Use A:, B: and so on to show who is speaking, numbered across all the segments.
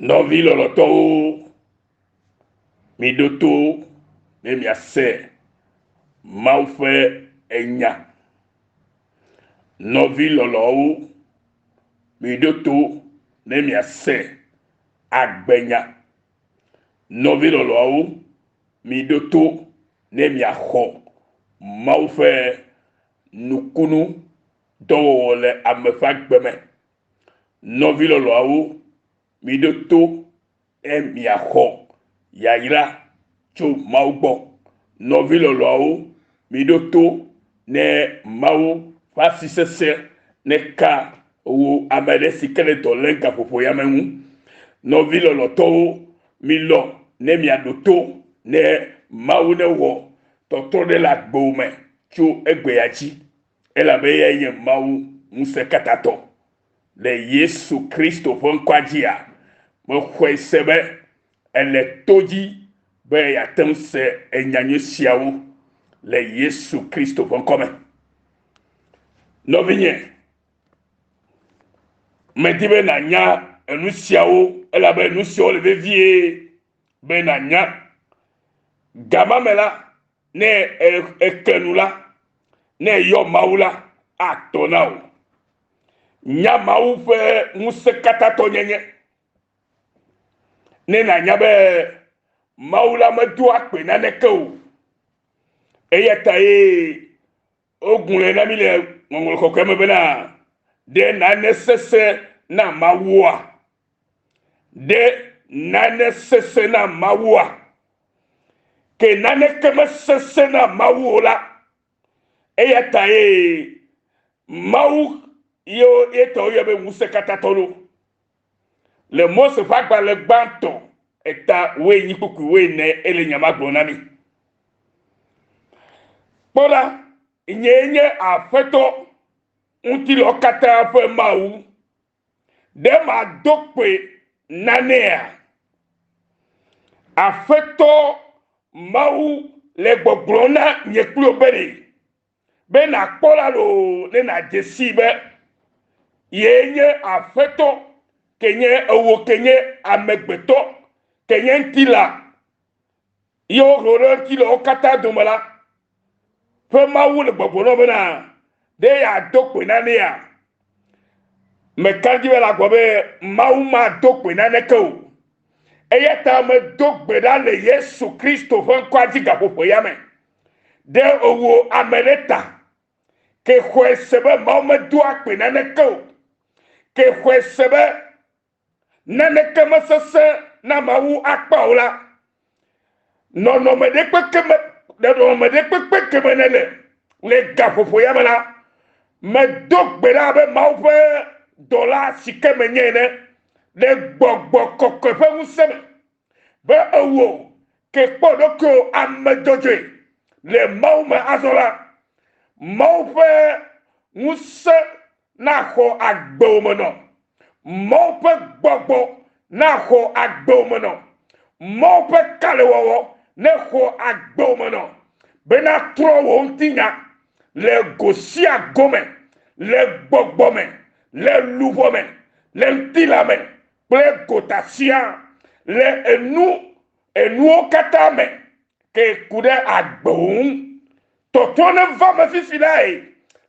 A: Nɔvi lɔlɔtɔwo, miɖo to ne miase Mawu ƒe enya. Nɔvi lɔlɔwo, miɖo to ne miase agbenya. Nɔvi lɔlɔawo, miɖo to ne miaxɔ Mawu ƒe nukunu dɔwɔwɔ le ame ƒe agbe me. Nɔvi lɔlɔawo, miɖo to ne miaxɔ yayra tso Mawu gbɔ. Nɔvi lɔlɔawo, miɖo to ne Mawu ƒe asi sesẽ neka wò ame ɖe si ke le dɔ lém gaƒoƒo ya me ŋu. Nɔvi lɔlɔtɔwo, milɔ̃ ne miaɖo to ne Mawu newɔ tɔtrɔ ɖe le agbewò me tso egbea dzi. Elabe eyae nye Mawu Ŋusẽkatãtɔ. Le Yesu Kristo ƒe ŋkɔa dzia, mexɔe se be èle to dzi be yeate ŋu se enya nyui siawo le Yesu Kristo ƒe ŋkɔ me. Nɔvinye, medi be nànya enu siawo elabe nu siawo le vevie be nànya. Gama me la, ne èke nu la, ne èyɔ Mawu la, atɔ na wò. Nya Mawu ƒe ŋusẽkatãtɔnyenye. Ne nànya be Mawu la medoa kpe naneke o. Eya tae wogblɔe na mí le Ŋɔŋlɔ Kɔkɔea me bena, ɖe nane sesẽ na Mawua? Ɖe nane sesẽ na Mawua? Ke naneke mesesẽ na Mawu o la, eya tae Mawu ye ye tɔ woyɔ be ŋusẽkatãtɔ ɖo. Le Mose ƒe agbalẽ gbãtɔ eta wuienyi kpukpui wuiene ele nya ma gblɔ na mí. Kpɔ ɖa, nyee nye Aƒetɔ, ŋutilɔ katã ƒe Mawu. Ɖe mado kpoe nanea? Aƒetɔ Mawu le gbɔgblɔm na nye kple wò be ɖe, be nàkpɔ ɖa loo ne nàdze sii be yee nye Aƒetɔ ke nye ewò ke nye amegbetɔ ke nye ŋutilã ye woho ɖe ŋutilãwo katã dome la ƒe Mawu le gbɔgblɔm na wò bena ɖe yeado kpoe nanea? Meka ɖe edzi be le agblɔ be Mawu mado kpoe naneke o. Eya ta medo gbe ɖa le Yesu Kristo ƒe ŋkɔa dzi gaƒoƒo ya me. Ɖe wò ame ɖe ta ke xɔe se be Mawu medoa kpoe naneke o. Ke xɔe se be naneke mesesẽ na Mawu akpa o la, nɔnɔme ɖe kpekpe me, nɔnɔme ɖe kpekpe ke me nèle le gaƒoƒo ya me la, medo gbe ɖa abe Mawu ƒe dɔla si ke menye ene le gbɔgbɔ kɔkɔe ƒe ŋusẽ me be ewò ke kpɔ ɖokuiwò ame dzɔdzɔe le Mawu me azɔ la, Mawu ƒe ŋusẽ naxɔ agbewò me nɔ. Mawu ƒe gbɔgbɔ naxɔ agbewò me nɔ. Mawu ƒe kalẽwɔwɔ nexɔ agbewò me nɔ be natrɔ wò ŋutinya le go sia go me, le gbɔgbɔ me, le luʋɔ me, le ŋutilã me kple gota siaa, le enu enuwo katã me ke ku ɖe agbewò ŋu. Tɔtrɔ neva me fifi lae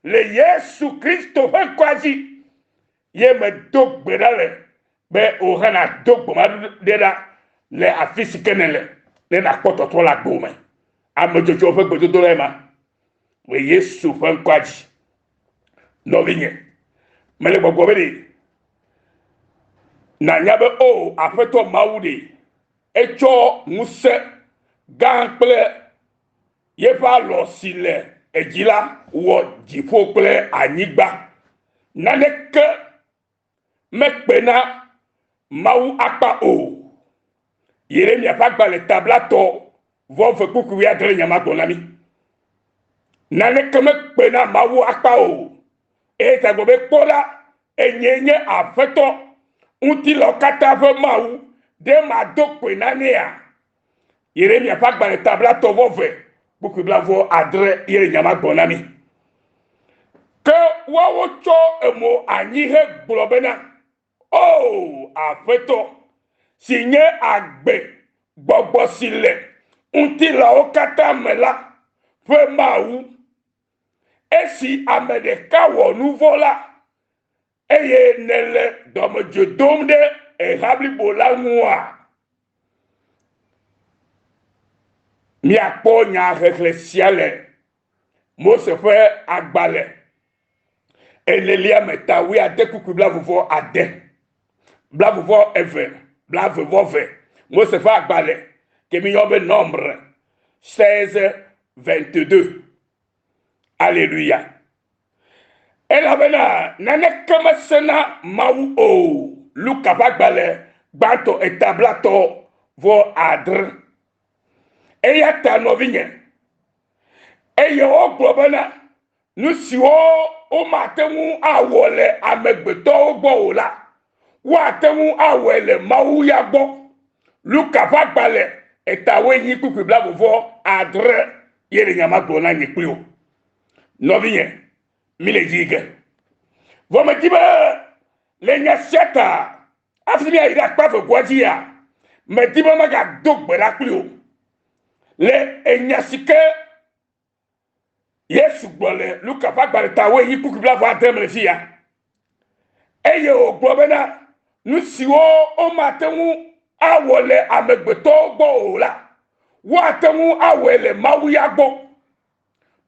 A: le Yesu Kristo ƒe ŋkɔa dzi. Ye medo gbe ɖa le be wò hã nàdo gbe ma ɖe ɖa le afi si ke nèle ne nàkpɔ tɔtrɔ le agbewò me. Ame dzɔdzɔewo ƒe gbedodoɖae ma le Yesu ƒe ŋkɔa dzi. Nɔvinye, mele gbɔgblɔ be ɖe nànya be o Aƒetɔ Mawu ɖe etsɔ ŋusẽ gã kple Yeƒe alɔ si le edzi la wɔ dziƒo kple anyigba. Naneke mekpe na Mawu akpa o. Yeremya ƒe agbalẽ ta blatɔ vɔ eve kpukpui wuiadre nya ma gblɔ na mí. Naneke mekpe na Mawu akpa o. Eya ta gblɔ be, Kpɔ ɖa, enyee nye Aƒetɔ, ŋutilãwo katã ƒe Mawu. Ɖe mado kpoe nanea? Yeremya ƒe agbalẽ ta blatɔ vɔ ve kpukpui blavɔ adre ye le nya ma gblɔ na mí. Ke woawo tsɔ emo anyi hegblɔ bena, O Aƒetɔ, si nye agbe gbɔgbɔ si le ŋutilãwo katã me la ƒe Mawu. Esi ame ɖeka wɔ nu vɔ̃ la, eye nèle dɔmedzoe dom ɖe eha blibo la ŋua? Míakpɔ nya xexlẽ sia le Mose ƒe agbalẽ enelia me ta wuiade kpukpui blavuvɔ ade, blavuvɔ eve, blavevɔ ve. Mose ƒe agbalẽ ke míyɔ be Nombre 16 22. Aleluya. Elabena naneke mesẽ na Mawu o. Luka ƒe agbalẽ gbãtɔ eta blatɔ vɔ adre. Eya ta nɔvinye, eye wogblɔ bena nu siwo womate ŋu awɔ le amegbetɔwo gbɔ o la, woate ŋu awɔe le Mawu ya gbɔ. Luka ƒe agbalẽ eta wuienyi kpukpui blaeve vɔ adre ye le nya ma gblɔ na nye kpli wò. Nɔvinye, mi le dzi ge. Vɔ medi be le nya sia ta hafi míayi ɖe akpa vegoa dzia, medi be magado gbe ɖa kpli wò le enya si ke Yesu gblɔ le Luka ƒe agbalẽ ta wuienyi kpukpui blaeve ade me le fi ya. Eye wògblɔ bena nu siwo womate ŋu awɔ le amegbetɔwo gbɔ o la, woate ŋu awɔe le Mawu ya gbɔ.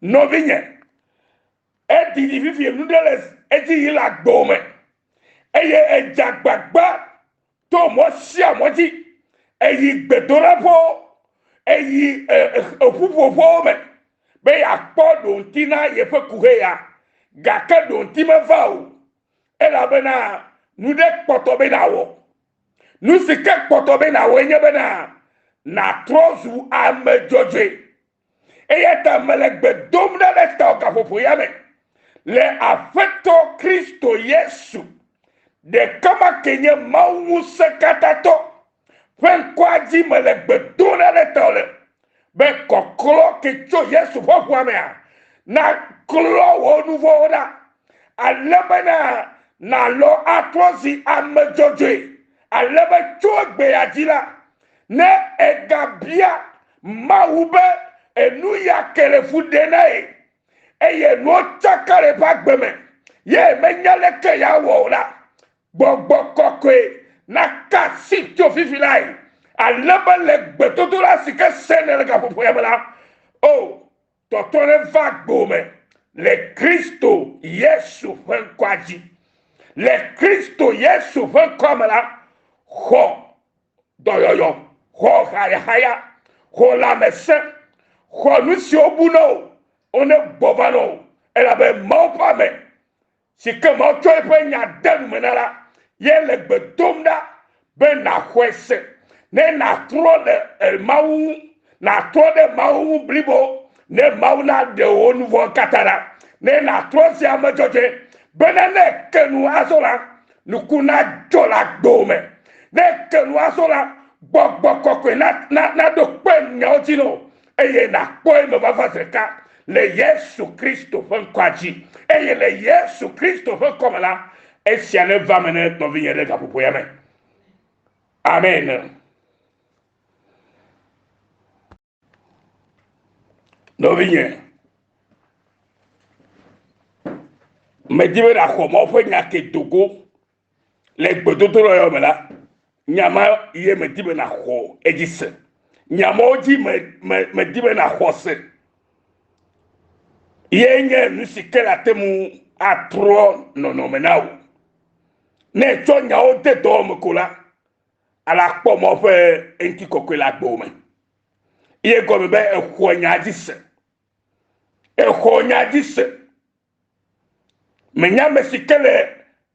A: Nɔvinye, edidi fifi nu ɖe le edzi yi le agbewò me eye edze agbagba to mɔ sia mɔ dzi eyi gbedoɖaƒewo eyi eƒuƒoƒewo me be yeakpɔ ɖoŋti na yeƒe kuxe ya gake ɖoŋti meva o elabena nu ɖe kpɔtɔ be nàwɔ. Nu si ke kpɔtɔ be nàwɔe nye bena nàtrɔ zu ame dzɔdzɔe. Eya ta mele gbe dom ɖa ɖe tawò gaƒoƒo ya me le Aƒetɔ Kristo Yesu, ɖeka ma ke nye Mawu Ŋusẽkatãtɔ ƒe ŋkɔa dzi mele gbe dom ɖa ɖe tawò le be kɔklɔ ke tso Yesu ƒe ʋua mea naklɔ wò nu vɔ̃wo ɖa ale bena nàlɔ atrɔ zi ame dzɔdzɔe ale be tso egbea dzi la ne ègabia Mawu be enu ya ke le fu ɖe na ye eye nuwo tsaka le eƒe agbe me ye menya leke yeawɔ o la, gbɔgbɔ kɔkɔe naka asi tso fifi lae ale be le gbedodoɖa si ke se nèle gaƒoƒo ya me la, o tɔtrɔ neva agbewò me le Kristo Yesu ƒe ŋkɔa dzi. Le Kristo Yesu ƒe ŋkɔa me la, xɔ dɔyɔyɔ, xɔ hayahaya, xɔ lãmesẽ, xɔ nu siwo bu na wò, wone gbɔ va na wò, elabe Mawu ƒe ame si ke Mawu tsɔ eƒe nya de nu me na la, ye le gbe dom ɖa be nàxɔe se, ne nàtrɔ le eh, Mawu ŋu, nàtrɔ ɖe Mawu ŋu blibo, ne Mawu naɖe wò nu vɔ̃ katã ɖa, ne nàtrɔ zi ame dzɔdzɔe, bena ne èke nu azɔ la, nuku nadzɔ le agbewò me. Ne èke nu azɔ la, gbɔgbɔ kɔkɔe na, na, naɖo kpe nyawo dzi na wò eye nàkpɔ eme vava zi ɖeka le Yesu Kristo ƒe ŋkɔa dzi. Eye le Yesu Kristo ƒe ŋkɔ me la, esia neva eme ne nɔvinye ɖe gaƒoƒo ya me. Amen. Nɔvinye, medi be nàxɔ Mawu ƒe nya ke do go le gbedodoɖa ya me la, nya ma ye medi be nàxɔ edzi se. Nya mawo dzi me, me, medi be nàxɔ se. Ye nye nu si ke ate ŋu atrɔ nɔnɔme na wò. Ne ètsɔ nyawo de dɔwɔme me ko la, ale akpɔ Mawu ƒe ŋutikɔkɔe le agbewò me. Ye gɔme be exɔ nya dzi se. Exɔ nya dzi se. Menya ame si ke le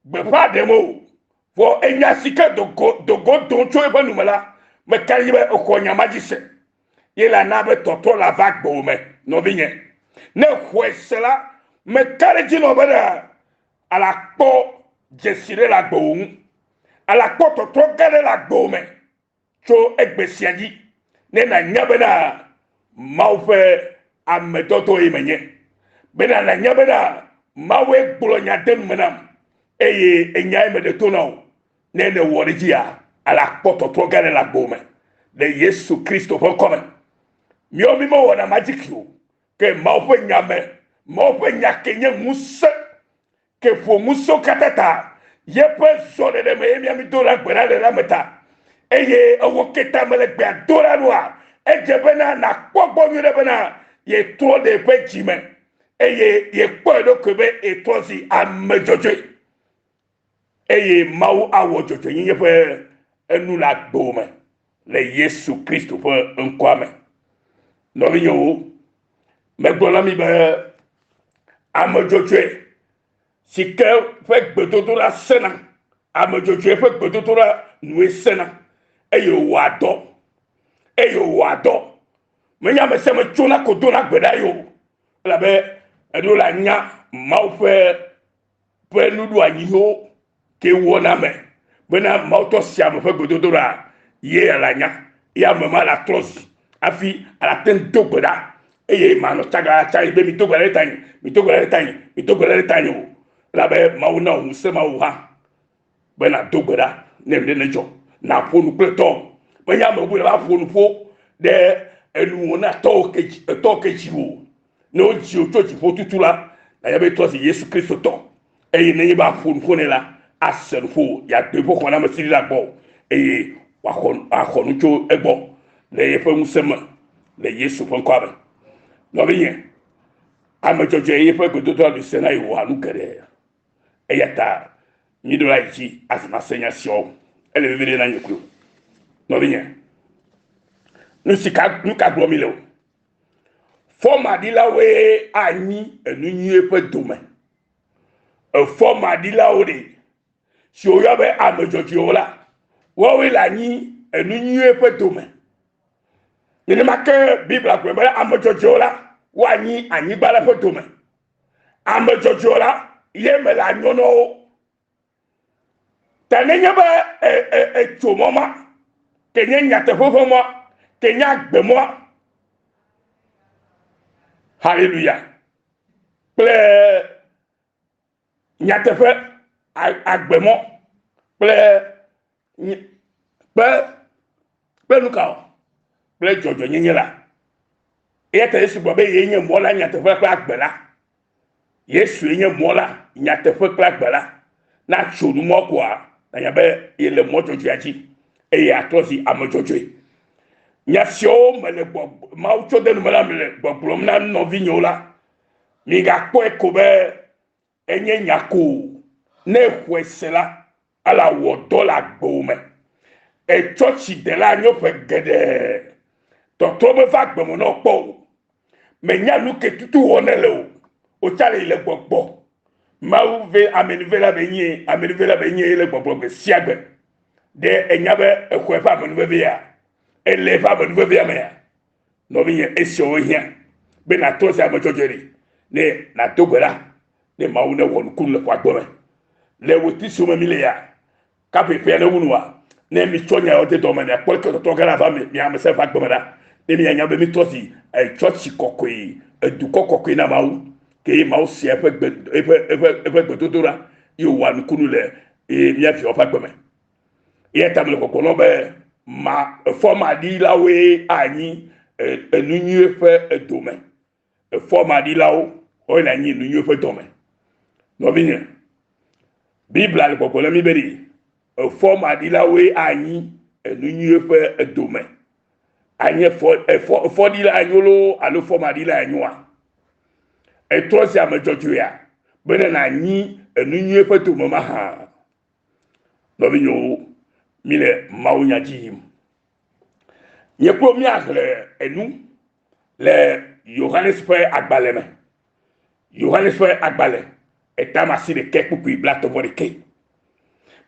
A: gbeƒã ɖem o. Vɔ enya si ke dogo dogo dom tso eƒe nu me la, meka ɖe edzi be exɔ nya ma dzi se. Ye la na be tɔtrɔ la va gbewò me, nɔvinye. Ne exɔe se la, meka ɖe edzi nɔ be ɖe ale akpɔ dzesi ɖe le agbewò ŋu. Ale akpɔ tɔtrɔ gã ɖe le agbewò me. tso egbe sia dzi ne nànya bena Mawu ƒe amedɔdɔ ye menye, bena nànya bena Mawue gblɔ nya de nu me nam eye enyae meɖe to na wò. Ne nèwɔ ɖe edzia, Ale akpɔ tɔtrɔ gã ɖe le agbo me le Yesu Kristo ƒe ŋkɔ me. Míawo mi mewɔna majiki o, ke Mawu ƒe nya me, Mawu ƒe nya ke nye ŋusẽ ke ƒo ŋusẽwo katã ta. Yeƒe zɔɖeɖe me ye mía mi do ɖa gbe ɖa le la me ta. Eye ewɔ ke ta mele gbea do ɖa ɖoa, edze bena nàkpɔ gbɔ nyuie ɖe bena yetrɔ ɖe eƒe dzi me eye yekpɔ eɖokui be yetrɔ zi ame dzɔdzɔe. Eye Mawu awɔ dzɔdzɔenyenye ƒe enu le agbewò me le Yesu Kristo ƒe ŋkɔa me. Nɔvinyewo, megblɔ na mi be ame dzɔdzɔe si ke ƒe gbedodoɖa sena, ame dzɔdzɔe ƒe gbedodoɖa nue sena eye wòwɔa dɔ, eye wòwɔa dɔ. Menye ame sia ame tsona ko dona gbe ɖa ye o, elabe eɖo la nya Mawu ƒe ƒe nuɖoanyiwo ke wɔna me bena Mawu tɔ sia ame ƒe gbedodoɖa ye ala nya ye ame ma la trɔ zi hafi ala te ŋu do gbe ɖa eye manɔ tsaga tsa be mi do gbe ɖa ɖe tanye, mi do gbe ɖa ɖe tanye, mi do gbe ɖa ɖe tanye o. Elabe Mawu na wò ŋusẽ ma wò hã be nàdo gbe ɖa ne nu ɖe nedzɔ, nàƒo nu kple tɔwò. Menye ame bubu nava ƒo nu ƒo ɖe enuwò na tɔwò ke dzi, etɔwò ke dzi o. Ne wodzi wò tso dziƒo tutu la, nànya be trɔ zi Yesu Kristo tɔ. Eye nenye be aƒo nu ƒo nɛ la, ase nu ƒo wò, yeado eƒe xɔnamesili ɖa gbɔwò eye wòaxɔ axɔ nu tso egbɔ le yeƒe ŋusẽ me le Yesu ƒe ŋkɔa me. Nɔvinye, ame dzɔdzɔe yeƒe gbedodoɖa ɖu se na ye wòwɔa nu geɖe. Eya ta míɖo la yi dzi azã nya siawo. Ele veve ɖe na nye koe. Nɔvinye, nu si ka nu ka gblɔm mi le o? Fɔmaɖilawoe anyi enu nyuie ƒe dome. Efɔmaɖilawo ɖe si woyɔ be ame dzɔdzɔewo la, woawoe le anyi enu nyuie ƒe dome. Nenema ke Biblia gblɔ be ame dzɔdzɔewo la, woanyi anyigba la ƒe dome. Ame dzɔdzɔe la, ye me le anyɔ na wo. Ta nenye be etso mɔ ma, ke nye nyateƒe ƒe mɔa, ke nye agbe mɔa, haleluya, kple nyateƒe agbe mɔ kple kple kple nu ka o kple dzɔdzɔenyenye la. Eya ta Yesu gblɔ be yee nye mɔ la, nyateƒe kple agbe la. Yesue nye mɔ la, nyateƒe kple agbe la. Ne atso nu mɔ koa, nanya be yele mɔ dzɔdzɔea dzi eye atrɔ zi ame dzɔdzɔe. Nya siawo mele gbɔ Mawu tsɔ de nu me la mele gbɔgblɔm na nɔvinyewo la, migakpɔe ko be enye nya ko o. Ne exɔe se la, ela wɔ dɔ le agbewò me. Etsɔ tsi dela nyo ƒe geɖe. Tɔtrɔ meva agbe me na wò kpɔ o. Menya nu ke tutu wɔ nele o. Wotsa le yi le gbɔgbɔ. Mawu ve amenuvela be nye, amenuvela be nye le gbɔgblɔ gbe sia gbe. Ɖe enya be exɔ eƒe amenuvevea? Ele eƒe amenuvevea mea? Nɔvinye, esiawo hiã be nàtrɔ zi ame dzɔdzɔe ɖi ne nàdo gbe ɖa ne Mawu newɔ nukunu le wò agbe me. Le ɣleti siwo me míle ya, kaƒe ƒea newu nua, ne mitsɔ nya yawo de dɔ me, miakpɔ leke tɔtrɔ gã nava mia ame sia ƒe agbe me ɖa, ne mianya be mitrɔ zi tsɔtsi kɔkɔe, edukɔ kɔkɔe na Mawu, ke Mawu sea eƒe gbe, eƒe, eƒe, eƒe gbedodoɖa ye wòwɔa nukunu le mía viawo ƒe agbe me. Eya ta mele gbɔgblɔm na wo be ma, fɔmaɖilawoe anyi enu nyui ƒe edome. Efɔmaɖilawo woe le anyi nu nyui ƒe dɔme. Nɔvinye, Biblia le gbɔgblɔm na mí be ɖe efɔmaɖilawoe anyi enu nyui ƒe edome. Anye fɔ efɔ efɔɖila anyo loo alo fɔmaɖila anyoa? Etrɔ zi ame dzɔdzɔea bene nànyi enu nyui ƒe dome mahã? Nɔvinyewo, míle mawunya dzi yim. Nye kple míaxlẽ enu le Yohanes ƒe agbalẽ me. Yohanes ƒe agbalẽ etame asi ɖekɛ kpukpui blatɔ̃ vɔ ɖekɛ.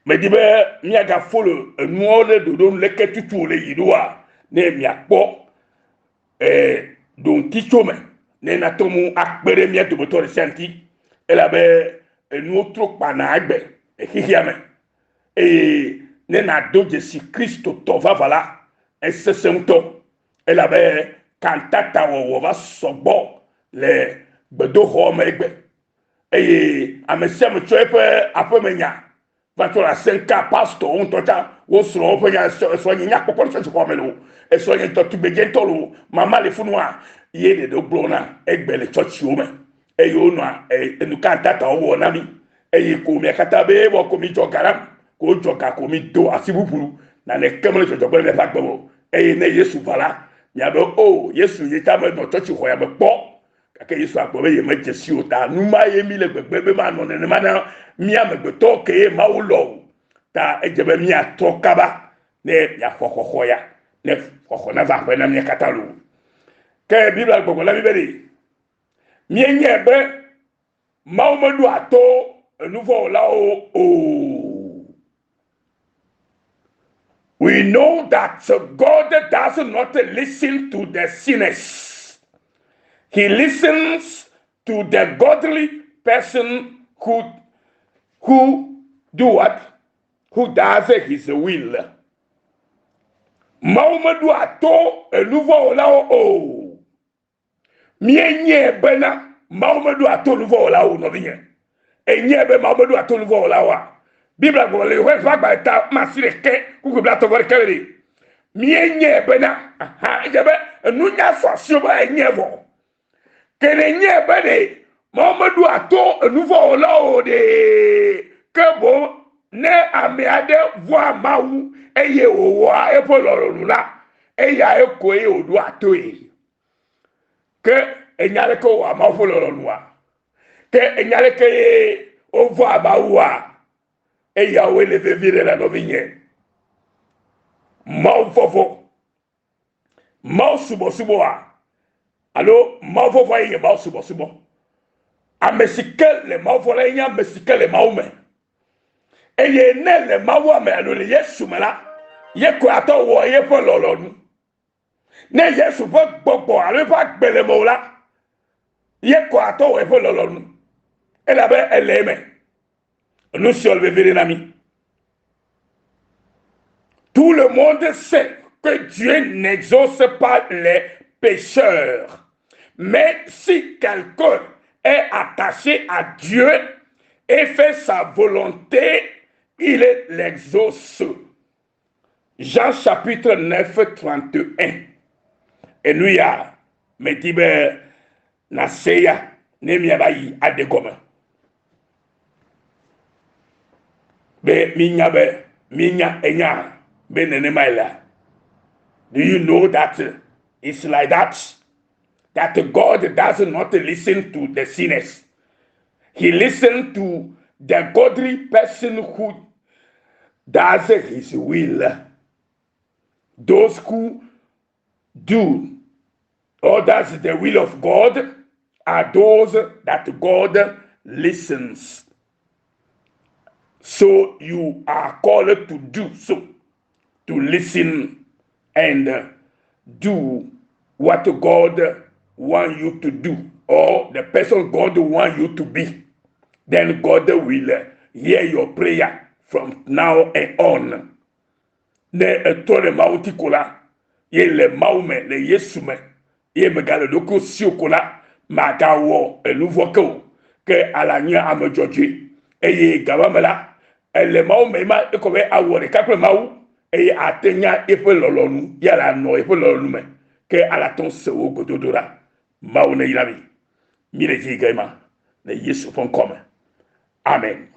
A: Medi be míagafolo enuawo ɖe ɖoɖo nu leke tutu wòle yi ɖoa ne miakpɔ eh, ɖoŋti tso me ne nate ŋu akpe ɖe mía dometɔ ɖe sia ŋuti elabe enuwo trɔ kpana egbe le xexea me eye ne nàdo dzesi Kristotɔ vavã la, esesẽ ŋutɔ elabe kantata wɔwɔ va sɔgbɔ le gbedoxɔ me egbe eye ame sia ame tsɔ eƒe aƒemenya va tsɔ le asem ka pastɔwo ŋutɔ tsã. Wo srɔ̃wo ƒe nya esrɔ̃nye nyakpɔkpɔ le tsɔtsixɔ me loo, esrɔ̃nye ŋutɔ tugbedze ŋutɔ loo, mama le funua, ye ɖeɖe gblɔna egbe le tsɔtsiwo me eye wonɔa enuka tatawo wɔ na mi eye ko mia katã be wɔ ko mi dzɔ ga nam ko dzɔ ga ko mi do asi ʋuʋu naneke mele dzɔdzɔ gbe le miaƒe agbe me o eye ne Yesu va la miabe o oh, Yesu ye ta menɔ tsɔtsixɔ ya me kpɔ Gake Yesu agblɔ be yemedze si o ta nu ma ye mi le gbegbe be manɔ nenema na mí amegbetɔwo ke ye Mawu lɔ o. Ta edze be míatrɔ kaba ne míaxɔ xɔxɔ ya, ne xɔxɔ nava aƒe na mía katã loo. Ke Biblia gbɔgblɔ na mí be ɖe míenyae be Mawu meɖoa to enuvɔ̃wɔlawo o. We know that God does not listen to the sinners. He listens to the godly person who who do what? Who does his will. Mawu meɖoa to enuvɔ̃wɔlawo o. Míenyae bena Mawu meɖoa to nuvɔ̃wɔlawo o, nɔvinye. Ènyae be Mawu meɖoa to nuvɔ̃wɔlawoa? Biblia gblɔ le Yohanes ƒe agbalẽ ta asiɖekɛ kpukpui blaetɔ̃ vɔ ɖeka me be, Míenyae bena, aha, edze be nunya su asiwò be ènyae vɔ. Ke ne ènyae be ɖe Mawu meɖoa to nuvɔ̃wɔlawo o ɖe, ke boŋ ne ame aɖe vɔ̃a Mawu eye wòwɔa eƒe lɔlɔ̃nu la, eyae koe wòɖoa toe. Ke enya leke wowɔa Mawu ƒe lɔlɔ̃nua? Ke enya leke ye wovɔ̃a Mawua? Eyawoe le vevie ɖe la nɔvinye. Mawu vɔvɔ̃, Mawu subɔsubɔa alo Mawu vɔvɔ̃ ye nye Mawu subɔsubɔ. Ame si ke le Mawu vɔ̃ la ye nye ame si ke le Mawu me. Eye ne le Mawua me alo le Yesu me la, ye koe atɔ wɔ yeƒe lɔlɔ̃nu. Ne Yesu ƒe gbɔgbɔ alo eƒe agbe le mewò la, ye kɔ atɔ wɔ eƒe lɔlɔ̃nu elabe ele eme. Nu sia le vevie na mí. Tout le monde sait que Dieu n'exauce pas les pécheurs. Mais si quelqu'un est attaché à Dieu et fait sa volonté, il l'exauce. Jean chapitre 9 31. Enu ya medi be nase ya ne miava yi aɖe gɔme. Be minya be minya enya be nenemae lea. Do you know that it's like that? That God does not listen to the sinners. He listens to the godly person who does his will. Those who do or does the will of God are those that God listens. So you are called to do so, to listen and do what God want you to do or the person God want you to be. Then God will hear your prayer from now and on. Ne ètrɔ ɖe Mawu ŋuti ko la, ye le Mawu me, le Yesu me, ye mègale ɖokuiwò si o ko la, màgawɔ enu vɔ̃ ke o, ke ala nye ame dzɔdzɔe. Eye gama me la, èle Mawu me ma ekɔ be awɔ ɖeka kple Mawu eye ate nya eƒe lɔlɔ̃nu, ye ala nɔ eƒe lɔlɔ̃nu me, ke ala te ŋu se wò gbedodoɖa. Mawu neyra mi. Míle dzi ge ma le Yesu ƒe ŋkɔ me. Amen.